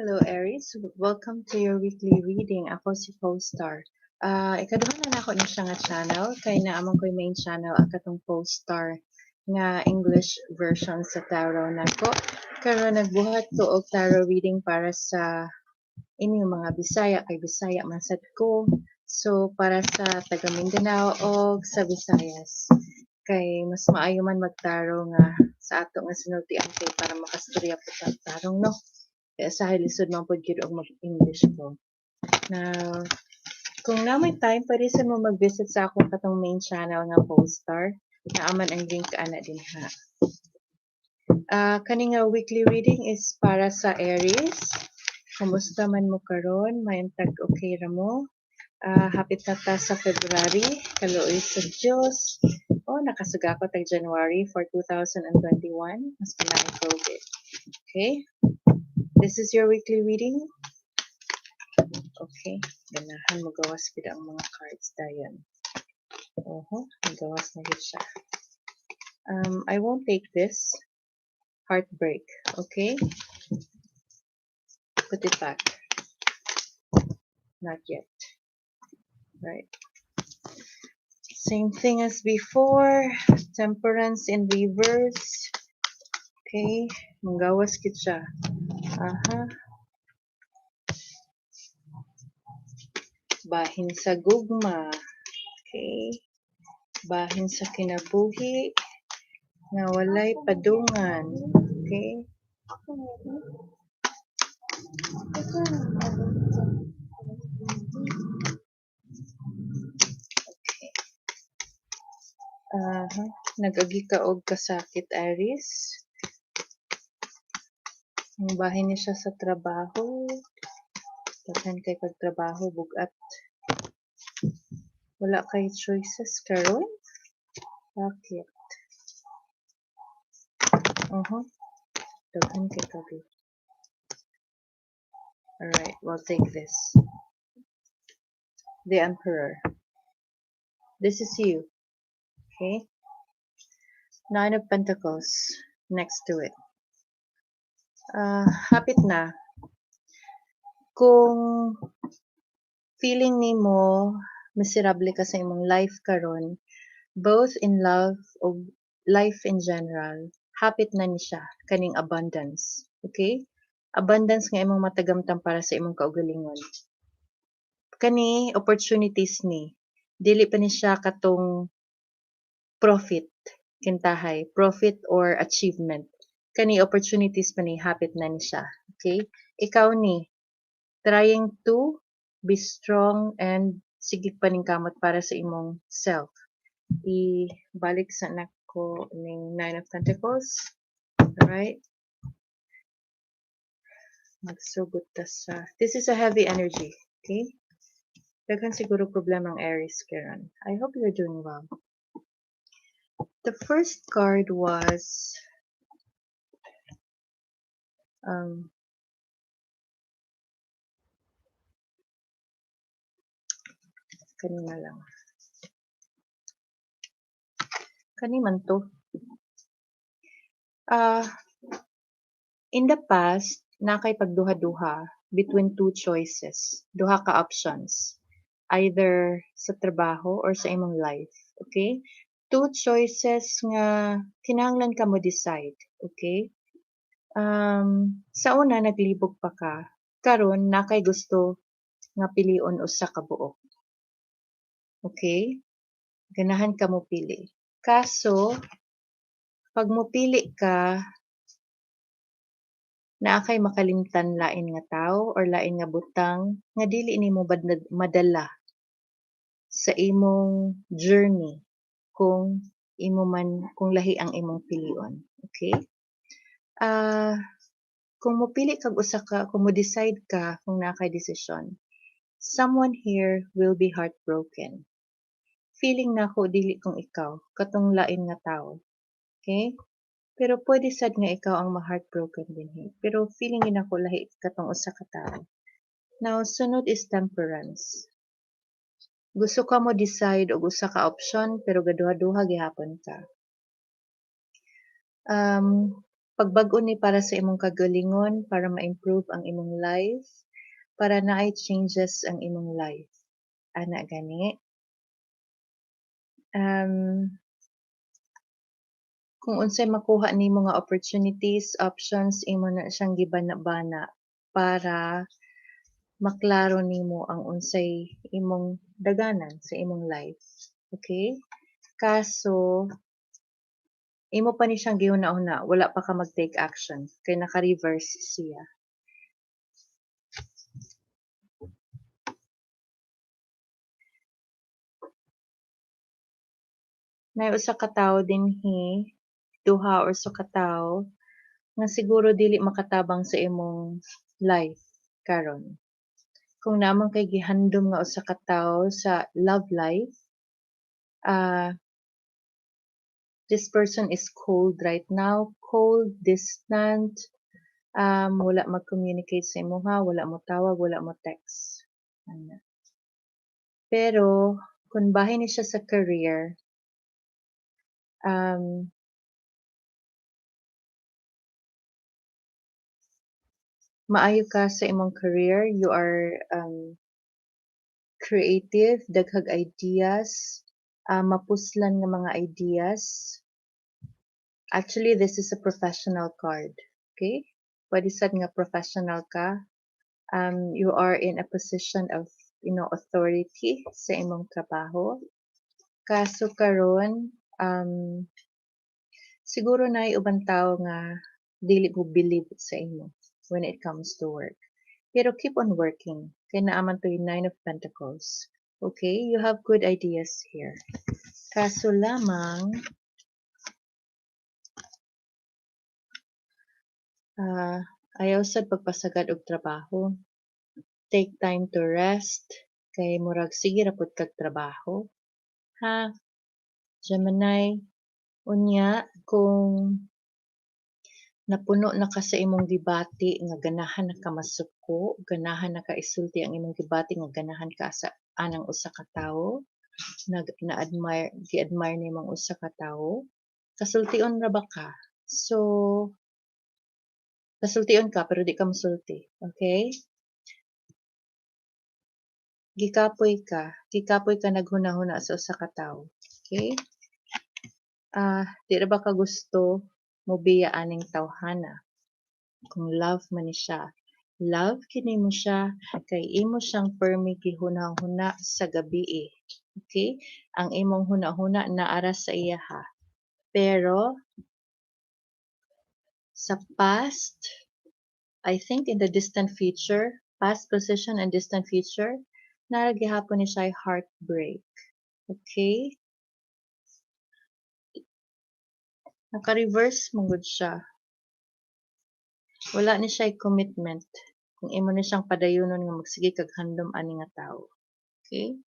Hello Aries, welcome to your weekly reading. Ako si Polestar. Ikaduha na nako ni siya nga channel kay naa man ko'y main channel ang katong Polestar nga English version sa tarot nako. Karon nagbuhat ko og tarot reading para sa inyong mga Bisaya kay Bisaya man sad ko. So para sa taga Mindanao og sa Visayas. Kay mas maayo man mag-tarot nga sa ato nga sinultian kay para makastorya pud ta tarong, no. Kaya usahay lisod man pud gyud og mag-English ko. Now, kung naa may time, pwede sad mo mag-visit sa akong katong main channel nga Polestar. Naa man ang link ana dinha. Kani nga weekly reading is para sa Aries. Kumusta man mo karon? Maayong tag okay ra mo? Hapit na ta sa February, kaluoy sa Dios. Oh, nakasugakot tag January for 2021, maski naay COVID. Okay? This is your weekly reading. Okay, ganahan mo gawas gid ang mga cards dayon. Oho, gawas na gid siya. I won't take this. Heartbreak, okay? Put it back. Not yet. Right. Same thing as before. Temperance in reverse. Okay, manggawas gid siya. Aha. Bahin sa gugma. Okay. Bahin sa kinabuhi nga walay padungan. Okay. Okay. Aha. Nag-agi ka og kasakit, Aries. Ang bahin ni siya sa trabaho. Daghan kay kag trabaho, bug-at. Wala kay choices karon? Bakit? Oho. Daghan kay kag. Alright, we'll take this. The Emperor. This is you. Okay? Nine of Pentacles next to it. Hapit na. Kung feeling nimo miserable ka sa imong life karon, both in love o life in general, hapit na ni siya kaning abundance. Okay? Abundance nga imong matagamtam para sa imong kaugalingon. Kani opportunities ni. Dili pa ni siya katong profit kintahay, profit or achievement. Kani opportunities pa ni, hapit na ni siya. Okay? Ikaw ni trying to be strong and sige paningkamot para sa imong self. Ibalik sa nako ning Nine of Pentacles. Alright? Magsugot ta sa. This is a heavy energy. Okay? Daghan siguro problema ang Aries karon. I hope you're doing well. The first card was kanina lang. Kani man to. In the past, naa kay pagduha-duha between two choices. Duha ka options. Either sa trabaho or sa imong life. Okay? Two choices nga kinahanglan ka mo decide. Okay? Sa una naglibog pa ka, karon naa kay gusto nga pilion usa ka buok. Okay? Ganahan ka mo pili. Kaso pag mopili ka, naa kay makalimtan lain nga tawo or lain nga butang nga dili nimo madala sa imong journey kung imo man kung lahi ang imong pilion. Okay? Kung mopili kag usa ka, kung mo-decide ka, kung naa kay desisyon, someone here will be heartbroken. Feeling nako dili kung ikaw, katong lain nga tawo. Okay? Pero pwede sad nga ikaw ang ma-heartbroken dinhi. Pero feeling gyud nako lahi katong usa ka tawo. Now, sunod is Temperance. Gusto ka mo decide og usa ka option pero gaduha-duha gihapon ka. Pagbag-o ni para sa imong kagalingon, para ma-improve ang imong life, para naay changes ang imong life. Ana gani. Kung unsay makuha nimo nga opportunities, options, imo na siyang gibana-bana para maklaro nimo ang unsay imong daganan sa imong life. Okay? Kaso imo pa ni siyang gihuna-huna, wala pa ka mag-take action kay naka-reverse siya. Naay usa ka tawo dinhi, duha or usa ka tawo nga siguro dili makatabang sa imong life karon. Kung naa man kay gihandom nga usa ka tawo sa love life, this person is cold right now, cold, distant, wala mag-communicate sa imuha, wala mo tawag, wala mo text. Ana. Pero kung bahin ni siya sa career, maayo ka sa imong career, you are creative, daghag ideas, mapuslan nga mga ideas. Actually, this is a professional card, okay? Pwede sad nga professional ka. You are in a position of authority sa imong trabaho. Kaso karon, siguro naay ubang tawo nga dili mo believe sa imo when it comes to work. Pero keep on working kay naa man to'y Nine of Pentacles. Okay, you have good ideas here. Kaso lamang, ayaw sad pagpasagad og trabaho. Take time to rest kay murag sige ra pud kag trabaho. Ha? Gemini, unya kung napuno na ka sa imong gibati nga ganahan na ka masuko, ganahan na ka isulti ang imong gibati nga ganahan ka sa anang usa ka tawo, nag na-admire, gi-admire nimo ang usa ka tawo, kasultion ra ba ka? So, kasultion ka pero di ka mosulti, okay? Gikapoy ka, gikapoy ka naghuna-huna sa usa ka tawo, okay? Di ra ba ka gusto mobiya aning tawhana? Kung love man ni siya, love kini mo siya kay imo siyang permi gihuna-huna sa gabi. Okay? Ang imong huna-huna naa ra sa iyaha. Pero sa past, I think in the distant future, past position and distant future, naa gihapon ni siya heartbreak. Okay? Naka-reverse man gud siya. Wala ni siya commitment. Kung imo ni siyang padayonon nga magsige kag handom ani nga tawo. Okay?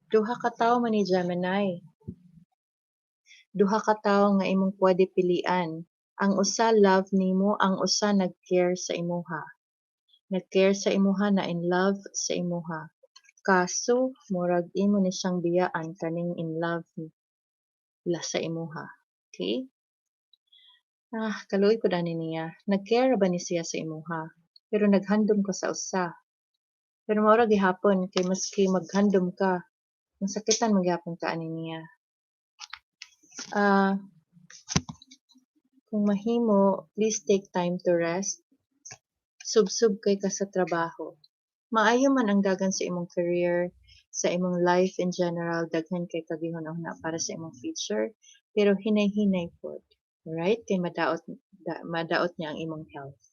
Duha ka tawo man ni, Gemini. Duha ka tawo nga imong pwede pilian. Ang usa love nimo, ang usa nag-care sa imuha. Nag-care sa imuha, na in love sa imuha. Kaso murag imo ni siyang biyaan kaning in love la sa imuha. Okay? Kaluoy pud ani niya. Nag-care ra ba ni siya sa imuha? Pero naghandom ka sa usa. Pero mao ra gihapon kay maski maghandom ka, masakitan man gihapon ka ani niya. Kung mahimo, please take time to rest. Subsub kay ka sa trabaho. Maayo man ang dagan sa imong career, sa imong life in general, daghan kay kagihuna-huna para sa imong future, pero hinay-hinay pod. Right? Kay madaot niya ang imong health.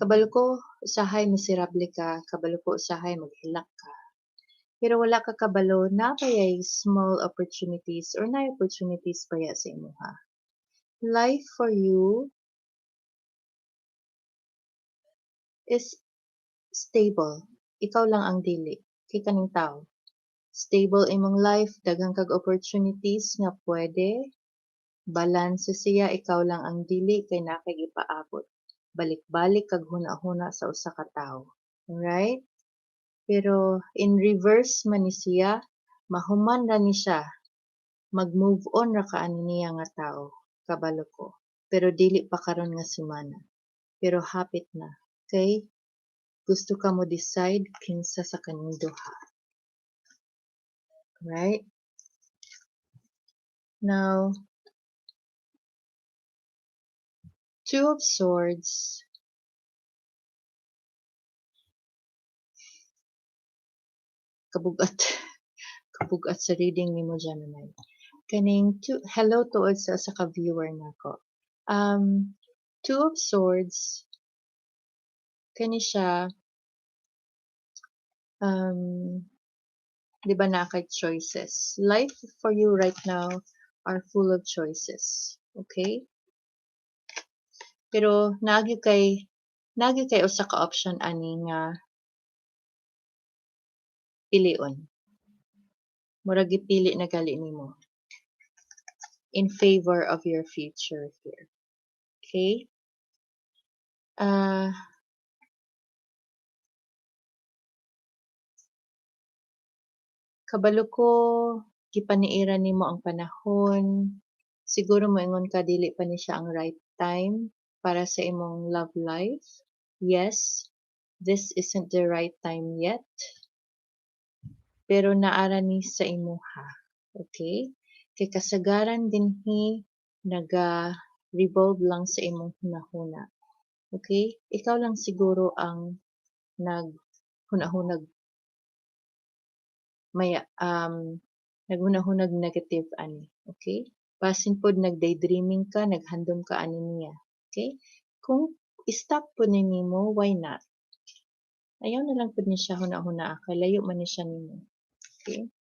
Kabalo ko usahay miserable ka, kabalo ko usahay maghilak ka. Pero wala ka kabalo naa bayay small opportunities or naay opportunities baya sa imuha. Life for you is stable. Ikaw lang ang dili kay kaning tawo. Stable imong life, daghan kag opportunities nga pwede. Balance siya, ikaw lang ang dili kay naa kay gipaabot. Balik-balik kag huna-huna sa usa ka tawo. Alright? Pero in reverse man ni siya, mahuman ra ni siya, mag-move on ra ka ani niya nga tao, kabalo ko. Pero dili pa karon nga semana. Pero hapit na. Kay gusto ka mo decide kinsa sa kaning duha. Right? Now, Two of Swords. Kabugat. Kabugat sa reading nimo, Gemini. Kaning two, hello tuod sa usa ka viewer nako. Two of Swords, kani siya, di ba naa kay choices? Life for you right now are full of choices. Okay? Pero naa gyud kay usa ka option ani nga pilion. Murag gipili na gali nimo in favor of your future here. Okay? Kabalo ko gipaniiran nimo ang panahon. Siguro moingon ka dili pa ni siya ang right time para sa imong love life. Yes, this isn't the right time yet. Pero naara ni sa imuha. Okay? Kay kasagaran dinhi naga-revolve lang sa imong hunahuna. Okay? Ikaw lang siguro ang naghunahunag maya, naghunahunag negative ani. Okay? Basin pod nag-daydreaming ka, naghandom ka ani niya. Okay? Kung stop pod ni nimo, why not? Ayaw na lang pod ni siya huna-huna kay layo man ni siya nimo. Okay?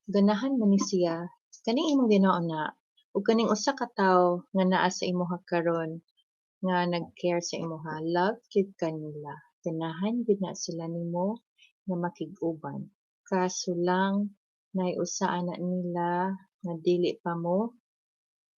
Ganahan man ni siya kaning imong ginauna ug kaning usa ka tawo nga naa sa imuha karon nga nag-care sa imuha, love gyud ka nila. Ganahan gyud na sila nimo nga makig-uban. Kaso lang naay usa ana nila nga dili pa mo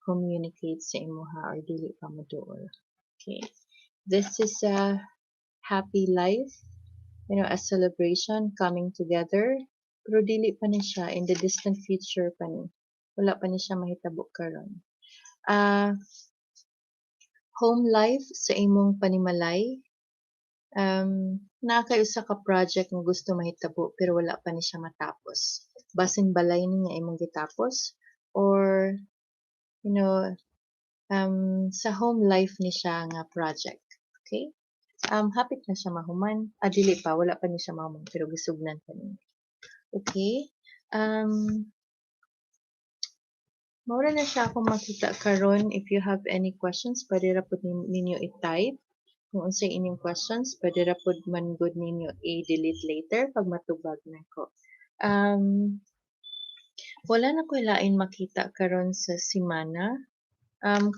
communicate sa imuha or dili pa mo duol. Okay. This is a happy life, a celebration coming together. Pero dili pa ni siya in the distant future pa ni. Wala pa ni siya mahitabo karon. Home life sa imong panimalay. Naa kay usa ka project nga gusto mahitabo pero wala pa ni siya matapos. Basin balay ni nga imong gitapos or sa home life ni siya nga project. Okay? Hapit na siya mahuman. Dili pa, wala pa ni siya mahuman pero gisugnan pa ni. Okay? Mao ra na siya akong makita karon. If you have any questions, pwede ra pud ninyo i-type. Kung unsay inyong questions, pwede ra pud man gud ninyo i-delete later pag matubag nako. Wala na ko'y lain makita karon sa semana.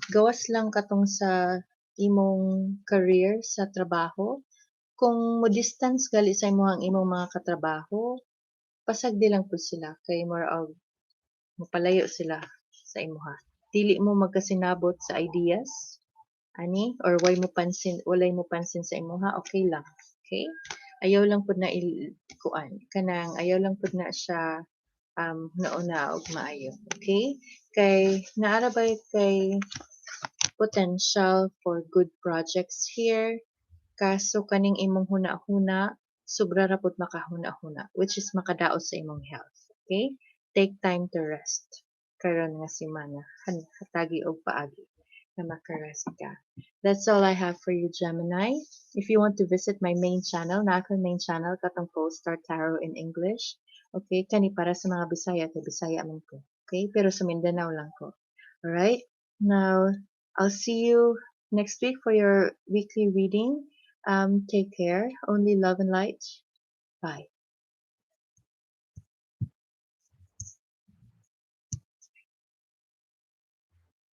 Gawas lang katong sa imong career sa trabaho. Kung mo-distance gali sa imong imong mga katrabaho, pasagdi lang pud sila kay more of mopalayo sila sa imuha. Dili mo magkasinabot sa ideas ani or way mo pansin, walay mo pansin sa imuha, okay lang. Okay? Ayaw lang pud na kuan kanang ayaw lang pud na siya nauna og maayo. Okay? Kay naa ra bay kay potential for good projects here, kaso kaning imong huna-huna sobra ra pud makahuna-huna, which is makadaot sa imong health. Okay? Take time to rest karon nga semana. Hatagi og paagi na maka-rest ka. That's all I have for you, Gemini. If you want to visit my main channel, naa ko'y main channel katong Polestar Tarot in English. Okay, kani para sa mga Bisaya, kay Bisaya man ko. Okay, pero sa Mindanao lang ko. Alright? Now, I'll see you next week for your weekly reading. Take care. Only love and light. Bye.